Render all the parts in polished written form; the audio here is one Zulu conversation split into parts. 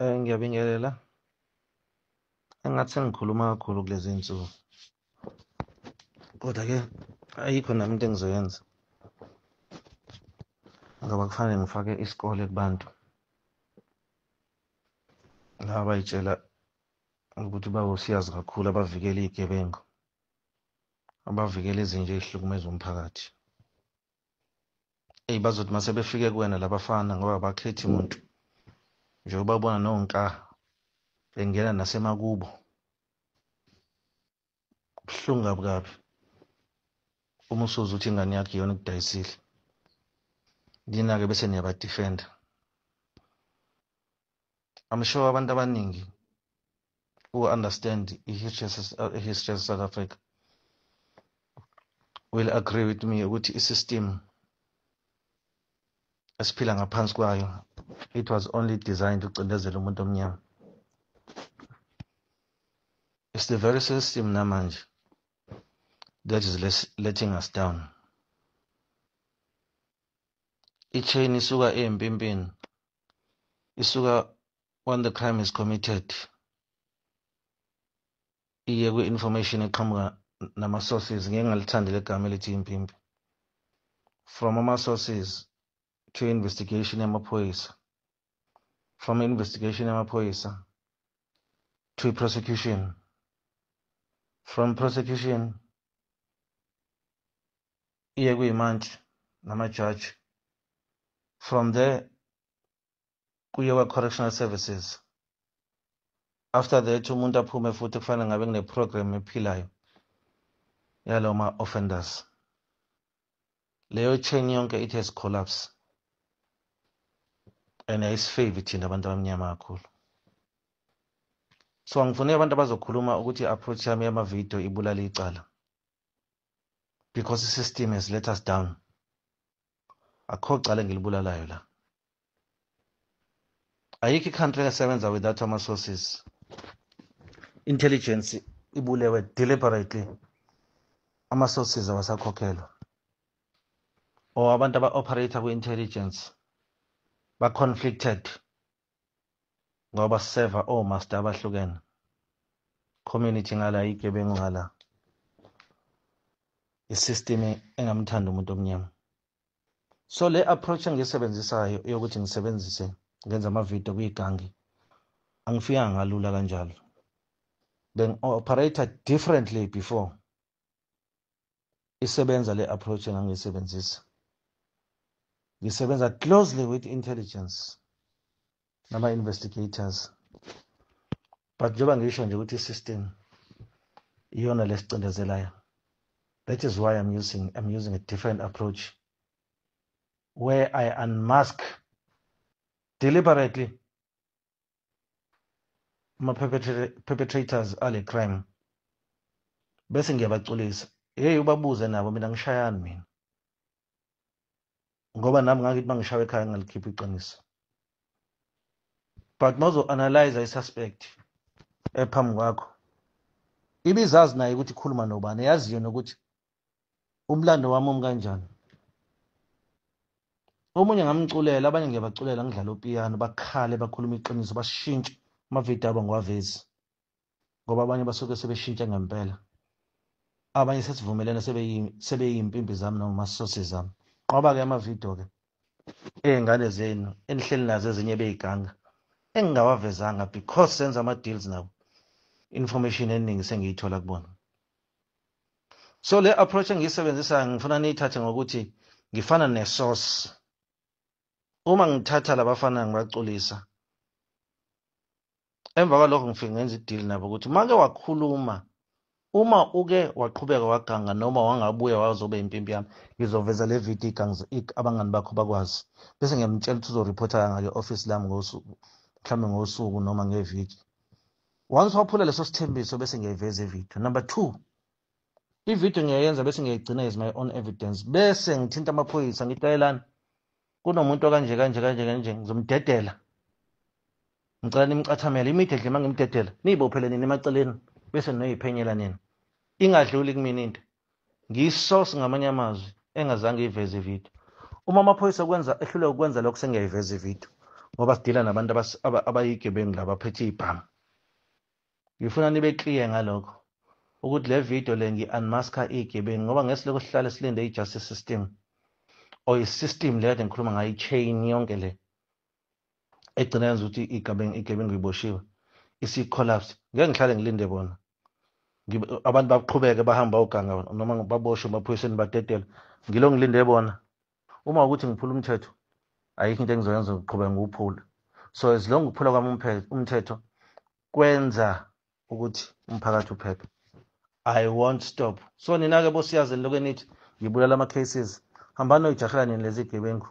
Ngiyabingelela. Engathi sengikhuluma kakhulu kulezi iy'nsuku, kodwa-ke ayikho nami into engizoyenza ngoba kufanele ngifake isikole kubantu laba abay'tshela ukuthi bawosiyazi kakhulu, abavikela iy'gebengu, abavikela izinja ey'hlukumeza umphakathi. Eyi, bazothi uma sebefike kuwena labafana, ngoba abakhethi muntu, njengoba ubona nonka bengena nasemakubo, kubuhlungu kabi kabi uma usuze uthi ingane yakho iyona ekudayisile. Nina-ke bese niyabadefenda. I'm sure abantu abaningi who understand i-history of South Africa will agree with me ukuthi i-system esiphila ngaphansi kwayo, it was only designed ukucindezela umuntu omnyama. It's the very system namanje that is letting us down. I-chain isuka ey'mpimpini, isuka when the crime is committed, iye kwi-information eqhamuka nama-sources. Ngeke ngalithandi le gama elithi impimpi. From ama-sources to investigation yamaphoyisa, from investigation yamaphoyisa to prosecution, from prosecution iye kuyimantshi namajaji, from there kuye kwa-correctional services. After that umuntu aphume futhi kufanele ngabe kune-program ephilayo yalawo ma-offenders. Leyo chain yonke, it has collapsed and ayisi-favour thina abantu abamnyama kakhulu. So angifuni abantu abazokhuluma ukuthi i-approach yami yamavidiyo ibulala icala, because i-system has let us down. Akukho cala engilibulalayo la. Ayikho i-country esebenza without ama-sources. Intelligence ibulewe deliberately, ama-sources awasakhokhelwa, or abantu aba-operate kwi-intelligence ba-conflicted ngoba siseva o-master abahlukene, community ngala, igebengu ngala. I-system engamthanda umuntu omnyama. So le approach engiyisebenzisayo yokuthi ngisebenzise ngenza amavidiyo kuyigangi, angifikanga ngalula kanjalo. Bengi-operate differently before. Isebenza le approach engangiyisebenzisa, ngisebenza closely with intelligence nama-investigators, but njengoba ngisho nje ukuthi i-system iyona lesicindezelayo, that is why I'm using a different approach where I unmask deliberately ama-perpetrators ale crime, bese ngiyabaculisa. Hey, ubabuze nabo, mina ngishayani mina, ngoba nami ngakithi mangishawa ekhaya ngalikhipha iqiniso. But mawuzo-analyze i-suspect ephambi kwakho, ibizazi naye ukuthi ikhuluma nobani, yaziyo nokuthi umlando wami umi kanjani. Omunye ngamculela, abanye ngiyabaculela, ngidlala upiyano, bakhale, bakhuluma iqiniso, bashintshe. Amavidiyo abo ngiwavezi ngoba abanye basuke sebeshintshe ngempela, abanye sesivumelene, sebeyimpimpi zami noma ama-sources zami. Qoba-ke amavidiyo-ke ey'ngane zenu enihleli nazo, ezinye beyiganga, engingawavezanga because senza ama-deals nabo, information eningi sengiyithola kubona. So le approach engiyisebenzisayo, ngifuna niyithathe ngokuthi ngifana ne-source. Uma ngithatha labafana ngibaculisa, emva kwalokho ngifike ngenza i-deal nabo ukuthi make wakhuluma, uma uke waqhubeka waganga noma wangabuya wazoba impimpi yami, ngizoveza le video, abangani bakho bakwazi, bese ngiyamtshela ukuthi uzoriphotha kangake e-office lami ngosuku, mhlawumbe ngosuku noma ngeviki. Once waphula leso sithembiso, bese ngiyayiveza ividiyo. Number two, ividiyo ngiyayenza bese ngiyayigcina as my own evidence, bese ngithinta amaphoyisa, ngithi, "Lalelani, kunomuntu okanje kanje kanje kanje, ngizomdedela, ngicela nimcathamele immediately. Uma ngimdedela, niyibophele nina emaceleni, bese noyiphenyela nina, ingadluli kumina into." Ngiyi-source ngamanye amazwi engazange iveze ividiyo. Uma amaphoyisa kwenza ehluleka ukwenza lokho, sengiyayiveza ividiyo. Ngoba sidila nabantu abayigebengu laba phethe ibhamu. Ngifuna nibe clear ngalokho ukuthi le video le ngi-unmaska igebengu ngoba ngesiloko sihlale silinde i-justice system or i-system le kade ngikhuluma ngayo, i-chain yonke le egcina yenza ukuthi igebengu iboshiwe isi-collapse. Ngeke ngihlale ngilinde bona abantu baqhubeke bahamba oganga noma baboshwe emaphoyiseni badedele, ngilo ngilinde bona. Uma ukuthi ngiphula umthetho ayikho into engizoyenza, ngiqhubeka ngiwuphula. So as long ukuphula kwami umthetho kwenza ukuthi umphakathi uphephe, I won't stop. So nina-ke bosiyazi lokho nithi ngibulala ama-cases, hambani noyijahela nini lezi gebengu,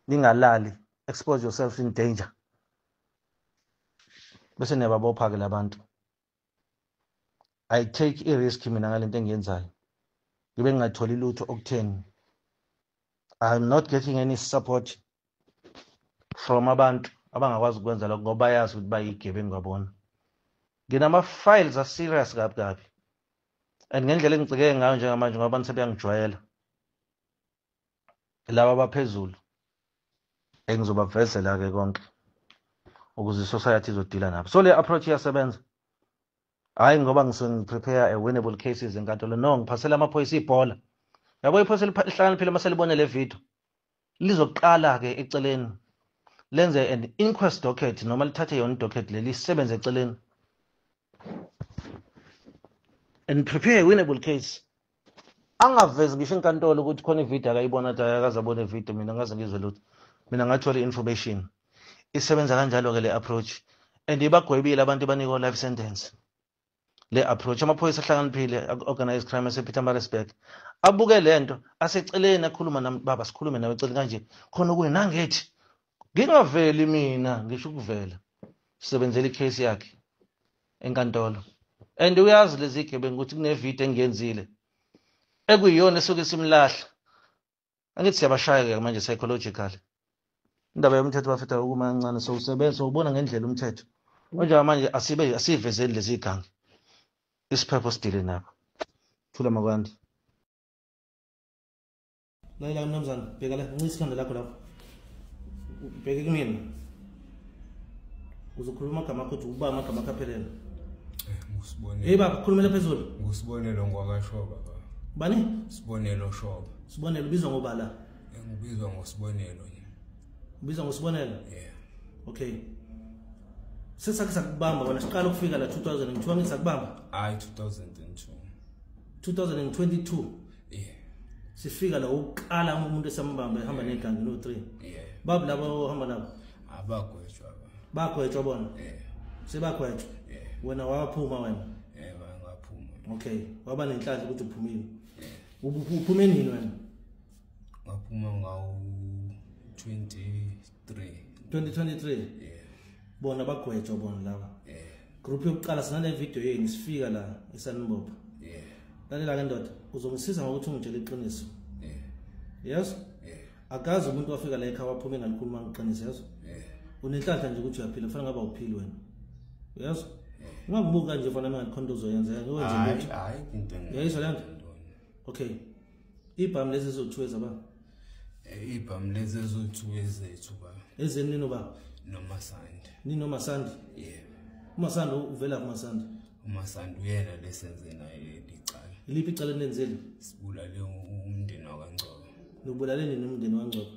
ningalali, expose yourself in danger, bese niyababopha-ke labantu. I take i-risk mina ngalento engiyenzayo, ngibe ngingatholi lutho okutheni. I'm not getting any support from abantu abangakwazi ukwenza lokho ngoba bayazi ukuthi bayigebengu kwabona. Nginama-files a-serious kabi kabi, and ngendlela engicikeke ngayo njengamanje ngoba abantu sebeyangijwayela laba abaphezulu engizobavezela-ke konke ukuze i-society izodila nabo. So le approach iyasebenza, hhayi ngoba ngisuke ngi-prepare a winnable cases enkantolo, no, ngiphasela amaphoyisa ibhola. Yabo iphoyisa elihlakaniphile uma selibone le video lizoqala-ke eceleni lenze an inquest docket noma lithathe yona i-docket leli lisebenze eceleni and prepare a winnable case. Angavezi ngisho enkantolo ukuthi khona ividiyo akayibona, athi akaze abone ividiyo, mina ngaze ngizwe lutho, mina ngathola i-information. Isebenza kanjalo-ke le approach, and ibagwebile abantu banikwa life sentence le approach. Amaphoyisa ahlakaniphile organized crime asePietermaritzburg abuke lento aseceleni akhuluma nami, baba sikhulume nawe eceleni kanje khona okuyi nangethi ngingaveli mina ngisho ukuvela sisebenzela i-case yakhe enkantolo. And uyazi lezi gebengu ukuthi kunevidiyo engiyenzile ekuyiyona esuke simlahla. Angithi siyabashaya-ke manje psychologically. Indaba yomthetho bafethu ukuma kancane, so usebenza ubona ngendlela umthetho. Njengamanje asibe asivezeli lezi gange, isiphepho sidile nabo. Thula makwandi. Lalela mnumzane, bheka la, ncisa ikhanda lakho lapho, bheke kumina. Uzokhuluma amagama akho, uthi uba amagama akho aphelele. Ngusibonelo. Hey baba, khulumela phezulu. Ngusibonelo ngwakashoba baba. Bani? Sibonelo Shoba. Sibonelo ubizwa ngoba la? Ngibizwa ngosibonelo nje. Ubizwa ngosibonelo? Yeah. Okay. Sesake sakubamba wena siqala ukufika la 2002, angithi sakubamba? Hayi 2002. 2022. Yeah. Sifika la uqala umuntu esambamba ehamba negangi no 3. Yeah. Babu laba ohamba nabo? Abagwetshwa ba. Bagwetshwa bona? Yeah. Sebagwetshwa. Yeah. Wena waphuma wena? Yeah, ngaphuma. Okay, waba nenhlanhla ukuthi uphumile. Uphume nini wena? Ngaphuma ngawo 23. 2023. Yeah. Bona bagwetshwa bona laba. Yeah. Group yokuqala sinale video yenu sifika la esanibopha. Yeah. Lalela ke ndoda, uzongisiza ngokuthi ungitshele iqiniso. Yeah. Yes? Yeah. Akazi umuntu wafika la ekhaya waphuma engalikhuluma ngeqiniso, yes? Yeah. Unenhlanhla nje ukuthi uyaphila, kufanele ngabe awuphili wena. Yes? Ungakubuka nje fana manje khona uzoyenza, ngiwenze lutho. Hayi, into Uyayizwa le nto? Okay. Ibhamu lezi ezowu-2 ezaba? Ibhamu lezi ezowu-2 ezethu ba. Ezeni nino ba? Nomasandi. Nino Masandi? Yeah. uMasandi uvela kuMasandi? uMasandi uyena lesenze naye licala. Iliphi icala enenzile? Sibulale umndeni wakwaNgcobo. Nibulale nini umndeni waNgcobo?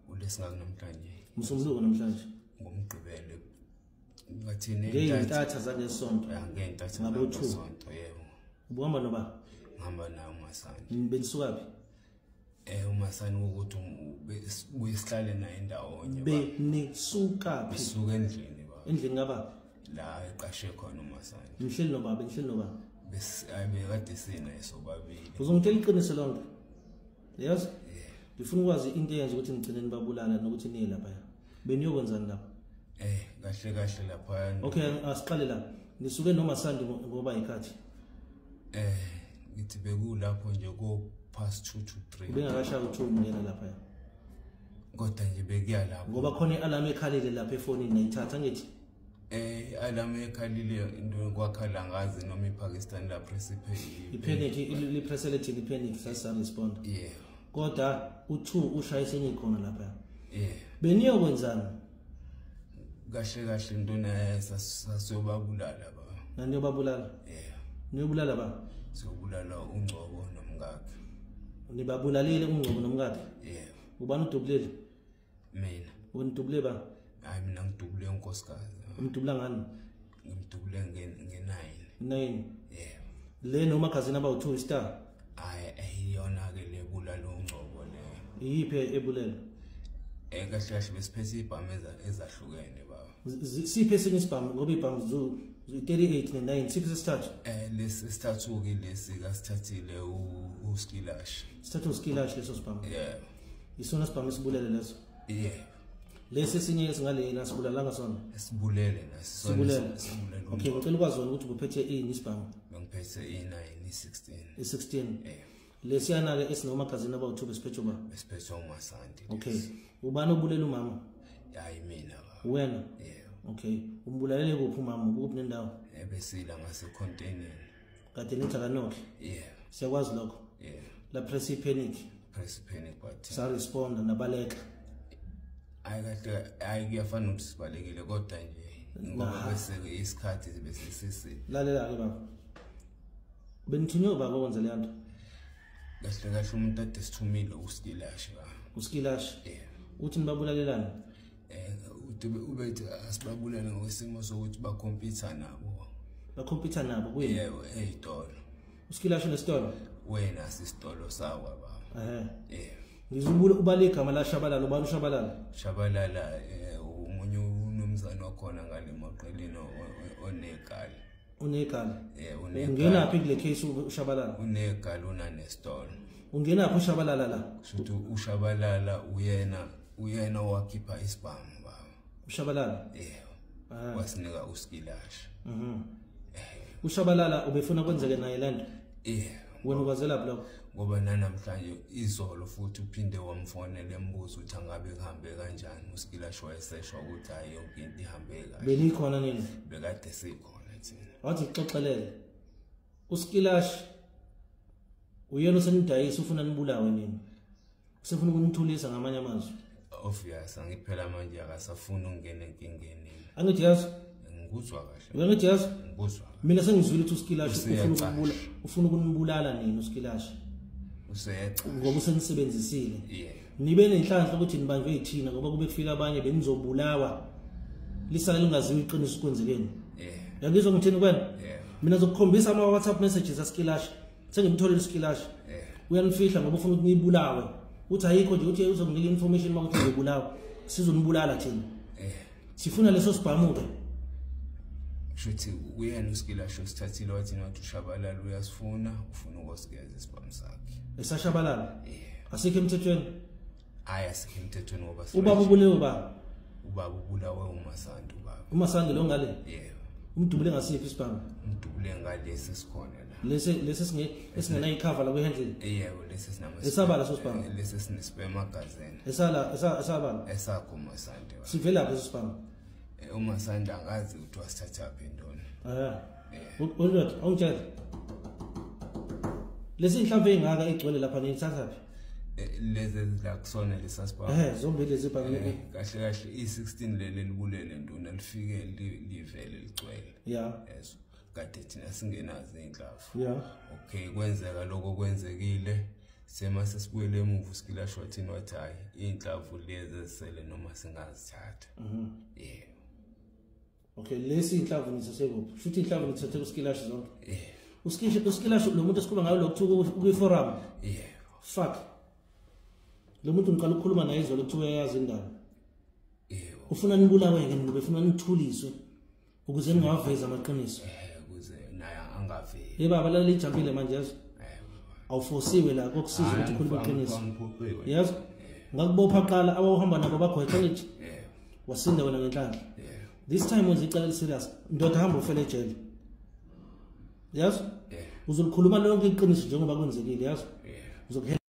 Ulesingaki namhlanje? Umsombuluko namhlanje. Ngomgqibelo. Ngathini ngeyintatha zangesonto? Ya, ngeyintatha zangesonto, yebo. Ubuhamba noba? Ngihamba naye uMasandi. Benisuka phi? uMasandi ukuthi ubuye sihlale naye ndawonye. Benisuka phi? Sisuka endlini baba. Endlini ngaba? La eqashe khona uMasandi. Nihleli nobaba, nihleli nobaba? Bekade sinaye sobabili. Uzongitshela iqiniso lonke. Yes? Ngifuna ukwazi into eyenza ukuthi nigcine nibabulala nokuthi niye lapha. Beniyokwenzani lapha? Kahle kahle lapha. Okay, asiqale la. Nisuke noMasandi ngoba ikhathi. Ngithi bekulapho nje ko past 2 to 3. Bengakashaya u2 ngena lapha. Kodwa nje bekuya lapho. Ngoba khona i-alarm ekhalile lapha efonini nayithatha ngithi. I-alarm ekhalile into kwakhala ngazi noma iPakistan la press i-panic lipressele thini i-panic sasa respond. Yeah. Kodwa u2 ushayise enye khona lapha. Yeah. Beniyokwenzani? Kahle kahle ntona sasiyobabulala baba. Naniyobabulala? Yebo. Niyobulala ba? Siyobulala uNgcobo nomkakhe. Nibabulalile uNgcobo nomkakhe? Yebo. Ubani udubulile? Mina. Wena udubule ba? Hayi mina ngidubule unkosikazi. Umdubula ngani? Ngimdubule nge-9. 9. Yebo. Le nomagazini abawu-2 star? Hayi ayiyona ke lebulala uNgcobo le. Iyiphi ebulele? Kahle kahle besiphethe ibhamu ezahlukene baba. Siphi esinye isibhamu ngoba ibhamu 38 ne-9 siphi sesithathu? Lesi sithathu ke lesi kasithathile uSkilash. Sithathu uSkilash leso sibhamu. Yebo. Isona sibhamu esibulele leso. Yebo. Lesi esinye esingalena sibulalanga sona. Sibulele naso. Sibulele. Sibulele. Okay, ngicela ukwazi wena ukuthi ubuphethe ini isibhamu? Bengiphethe i9 i16. I16. Yebo. Lesiyana ke esinomagazini abawu2 besiphethe uba? Besiphethe uMasandi. Okay. Ubani obulela umama? Hayi mina baba. Wena? Yebo. Okay. Umbulalele kuphi umama? Ukuphi nendawo? Ebesila ngase-containing. Kade nithi akanokhe? Yebo. Siyakwazi lokho? Yebo. La press panic. Press panic but sa responda nabaleka. Hayi kahle hayi kuyafana ukuthi sibalekile kodwa nje ngoba bese isikhathi bese sisi. Lalela ke baba. Benithunywe baba kwenza le nto. Kahle kahle umuntu ade sithumile uSkilash baba. uSkilash? Yebo. Uthi nibabulalelani? Ubethi asibabulale ngokwesimo sokuthi bakhompyutha nabo. Bakhompyutha nabo kuye? Yebo, eyitolo. uSkilash unesitolo? Wena sisitolo sakwa baba. Ehe. Yebo. Ngizubula ubale igama la Shabalala, ubani uShabalala? Shabalala umunye unomzana wakhona ngale maqelini onegali. Unegali? Yebo, unegali. Ungena phi kule case uShabalala? Unegali unanesitolo. Ungena phi uShabalala la? Kusho uShabalala uyena owakhipha isibhamu baba. uShabalala? Yebo. Wasinika uSkilash. Mhm. uShabalala ubefuna kwenzeke naye lento? Yebo. Wena ukwazela lokho? Ngoba namhlanje izolo futhi uphinde wamfonela embuzo ukuthi angabe kuhambe kanjani uSkilash wayeseshwa ukuthi hayi yonke into ihambe kahle. Benikhona nini? Bekade sikhona thina. Wathi xoxelele. uSkilash uyena osenidayisa ufuna nibulawe nini? Usefuna ukunithulisa ngamanye amazwi. Obvious angiphela manje akasafuni ukungena enkingeni. Angithi yazi? Ngikuzwa kahle. Angithi yazi? Ngikuzwa. Mina sengizwile ukuthi uSkilash ufuna ukubula, ufuna ukunibulala nini uSkilash. Useyaca. Ngoba usenisebenzisile. Yebo. Nibe nenhlanhla ukuthi nibanjwe yithina ngoba kube kufika abanye benizobulawa. Lisale lingaziwa iqiniso kwenzekeni. Yebo. Yangizwa ngithini kwena? Yebo. Mina ngizokukhombisa ama WhatsApp messages aSkilash. Sengimtholile uSkilash. Yebo. Uyanifihla ngoba ufuna ukuthi nibulawe. Uthi ayikho nje uthi uzokunika information makuthi uzobulawa. Sizonibulala thina. Sifuna leso sibhamu ke. Kushuthi uyena uSkilash osithathile wathi nathi uShabalala uyasifuna, ufuna ukusigeza isibhamu sakhe. EsaShabalala? Yebo. Asikho emthethweni? Hayi asikho emthethweni ngoba ubaba ubulewe baba. Ubaba ubulawe uMasandi ubaba. uMasandi lo ngale? Yebo. Umdubule ngasiphi isibhamu? Umdubule ngalesi sikhona la. Lesi esingena icover la kwihandle. Yebo, lesi sinama. Esabala sosibhamu. Lesi sinesperm magazine. Esala esabala. Esakho uMasandi baba. Sivela lapho sosibhamu. uMasandi angazi ukuthi wasithatha phi intoni. Undoda, awungitshela. Lesi inhlamvu engaka egcwele lapha niyithatha phi? Lezi la kusona lesasibhamu. Zombili lezi bhamu. Kahle kahle i16 leli libulele ntona lifike livele ligcwele. Yeah. Yes. Kade thina singenazo inhlavu. Yeah. Okay, kwenzeka lokho kwenzekile. Sema sesibuyele emuva uSkilash wathini wathi hayi inhlavu lezi ezisele noma singazithatha. Mhm. Yebo. Okay, lesi inhlavu nithathe kuphi? Shuthi inhlavu nithathe kuSkilash zonke. Yebo. uSkilash lo muntu esikhuluma ngayo lokuthiwa kwi-forum. Yebo. Fuck. Lo muntu ngiqala ukukhuluma naye izolo kuthiwa uyayazi indaba. Yebo. Ufuna nibulawe ke nina, befuna nithuliswe ukuze ningawaveza amaqiniso. Ukuze naye angaveli. Hey baba lalela ijampile manje yazi. Awufosiwe la kokusiza ukuthi ukhulume iqiniso. Yazi? Ngakubopha qala awuhamba nabo bagwexa ngithi. Yebo. Wasinda wena ngenhlanhla. Yebo. This time wenza icala serious. Ndoda hamba ufele ejele. Yazi? Yebo. Uzolikhuluma lonke iqiniso njengoba kwenzekile yazi? Yebo. Uzokuhela